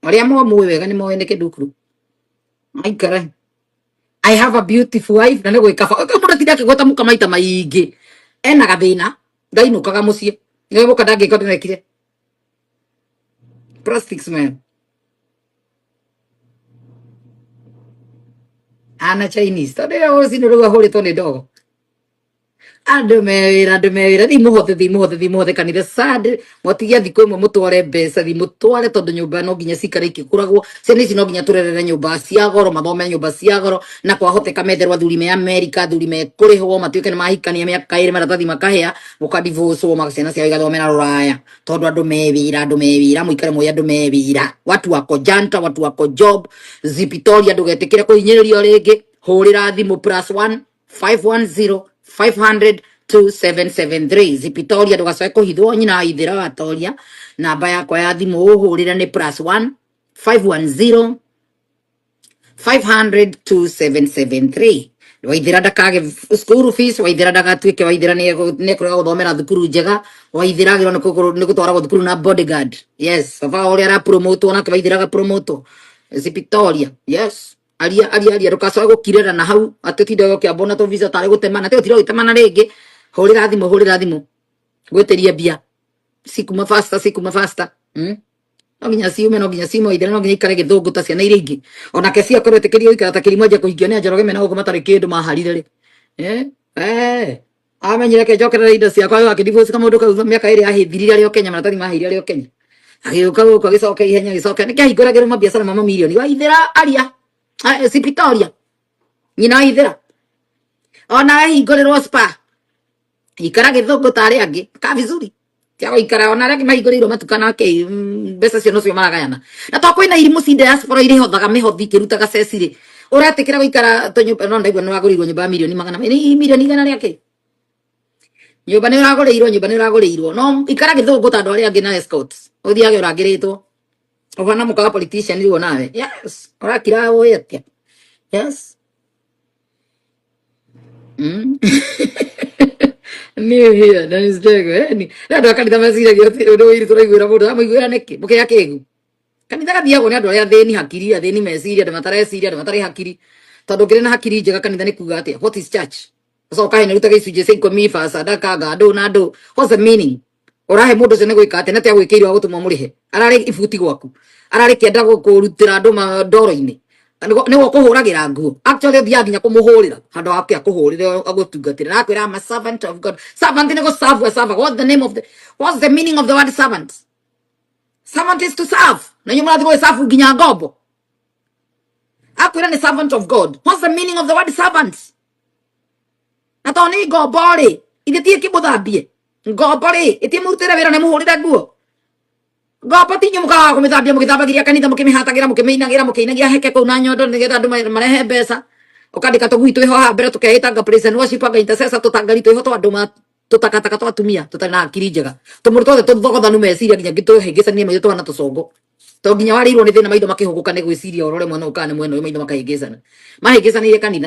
Arĩa momuĩ wega nĩ moĩ nĩ kĩndukuru. Maikara. I have a beautiful wife na nĩ gwĩka ba. Mũndũ atinda akĩgweta mũka maita maingĩ. Ena gathĩna, ndainũkaga mũciĩ. Nĩ mũka ndangĩka ndĩrekire. Plastics man. Ana Chinese. Tondũ ĩyo rũcinĩ rũu ahũrĩtwo nĩ ndogo. Andũ me wĩra, andũ me wĩra, thiĩ mũhothe, thiĩ mũhothe, thiĩ mũhothe kanitha Sunday, mwatigia thikũ ĩmwe mũtware mbeca, thiĩ mũtware tondũ nyũmba no nginya cikare ikĩgũragwo. Ciana ici no nginya tũrerere nyũmba cia goro, mathome nyũmba cia goro, na kwahoteka metherwo athuri me Amerika, athuri me kũrĩhwo, matuĩke nĩ mahikania mĩaka ĩrĩ, maratathi makahĩa, mũkadivorcwo, ciana ciao igathomera rũraya. Tondũ andũ me wĩra, andũ me wĩra, mũikare mũĩ andũ me wĩra. Watu wako janta, watu wako job, Zipitoria ndũgetĩkĩre kũhinyĩrĩrio rĩngĩ, hũrĩra thimũ +1 510 500 2773 Zipitoria ndũgacoke kũhithwo nyina wa ithĩra wa Toria namba yakwa ya thimũ ũhũrĩre nĩ +1 510 500 2773 Waithĩra ndakage school fees, Waithĩra ndagatuĩke, Waithĩra nĩekũrega gũthomera thukuru njega, Waithĩra agĩrĩirwo nĩ gũtwaragwo thukuru na bodyguard. Yes, baba ũrĩa arapromotwo nake Waithĩra agapromotwo. Zipitoria, yes, aria aria aria ndũgacoke gũkirĩra na hau atĩ ũtinde ũkĩambwo na tũvisa tarĩ gũtemana, atĩ ũtinde ũgĩtemana rĩngĩ. Hũrĩra thimũ, hũrĩra thimũ gwĩtĩria mbia cikuma faster, cikuma faster. No nginya ciume, no nginya ciume. Waithĩra no nginya ikare gĩthũngũ ta ciana iria ingĩ onake ciakorwo ĩtĩkĩrio gũikara ta kĩrimũ anjia kũhikio nĩ Njoroge mena gũkũ matarĩ kĩndũ maharire rĩ. Eh, amenyire ke njokerera indo ciakwa akĩdivorce kamũndũ kau mĩaka ĩrĩ yahĩthirire arĩ o Kenya, maratathi mahĩire arĩ o Kenya, agĩũka gũkũ agĩcoka ihenya agĩcoka nĩkĩ ahingũragĩrwo mabiacara ma mamirioni. Waithĩra aria. Ah, Sipitoria nyina Waithĩra ona ahingũrĩrwo spa, ikara gĩthũngũ ta arĩa angĩ ka vizuri tia gũikara ona arĩa angĩ mahingũrĩirwo matuka nake mbeca cio nocio maragayana na to kwĩna irimũ ci diaspora irĩhothaga mĩhothi ikĩrutaga ceci rĩ, ũretĩkĩra gũikara tũnyũmba no ndaigua nĩ wagũrĩirwo nyũmba ya mirioni magana nĩ mirioni igana rĩa kĩ nyũmba nĩ ũragũrĩirwo, nyũmba nĩ ũragũrĩirwo, no ikara gĩthũngũ ta andũ arĩa angĩ na escorts ũthiage ũrangĩrĩtwo ũhana mũka wa politician rĩu onawe. Yes, ũrakira ũĩ atĩa? Yes. Niĩ here na nĩ ni nĩ andũ a kanitha meciragia atĩ ũndũ ũyũ tũraiguĩra mũndũ amũiguĩra nĩkĩ mũkĩya kĩgu kanitha gathiagwo nĩ andũ arĩa athĩni hakiri, athĩni meciria, andũ matareciria, andũ matarĩ hakiri, tondũ ũngĩrĩ na hakiri njega kanitha nĩ kuga atĩa? What is church? Ũcoka he nĩruta gĩcunjĩ cia ikũmi ba sadaka ngandũ na andũ, what's the meaning? Ũrahe mũndũ ũcio nĩ gwĩka atĩa? Nĩ atĩa gwĩkĩire wa gũtũma mũrĩhe? Ararĩ ibuti gwaku, ararĩ kĩenda kũrutĩra andũ ndoro-inĩ, nĩwe ũkũhũragĩra nguo. Actually ũthiaga nginya kũmũhũrĩra handũ hake akũhũrĩre agũtungatĩre na akwĩra, "I'm a servant of God." Servant nĩ gũserve serve. What's the name of the what's the meaning of the word servant? Servant is to serve, na inyuĩ mũrathiĩ gũgĩserve nginya ngombo. Akwĩra nĩ servant of God. What's the meaning of the word servant? Na tondũ nĩ ngombo rĩ, ithe ti ĩkĩmũthambie ngombo rĩ, ĩtimũrutĩre wĩra nĩ mũhũrĩre nguo. Ngombo ti inyuĩ mũkaga kũmĩthambia, mũgĩthambagiria kanitha, mũkĩmĩhatagĩra, mũkĩmĩinagĩra, mũkĩinagia heke kũu na nyondo nĩgetha andũ marehe mbeca. Ũkandĩka tũgui twĩho haha mbere tũkeĩtanga praise and worship, anga intercessor, tũtangari twĩho twa andũ ma tũtakataka twa atumia tũtarĩ na hakiri njega, tũmũndũ twothe tũthogothanu meciria nginya ngĩtũhĩngĩcania maitho twana tũcongo to nginya warĩirwo nĩ thĩna, maitho makĩhũgũka nĩ gwĩciria ũrore mwena ũyũ kana nĩ mwena ũyũ, maitho makahĩngĩcana, mahĩngĩcanĩire kanitha.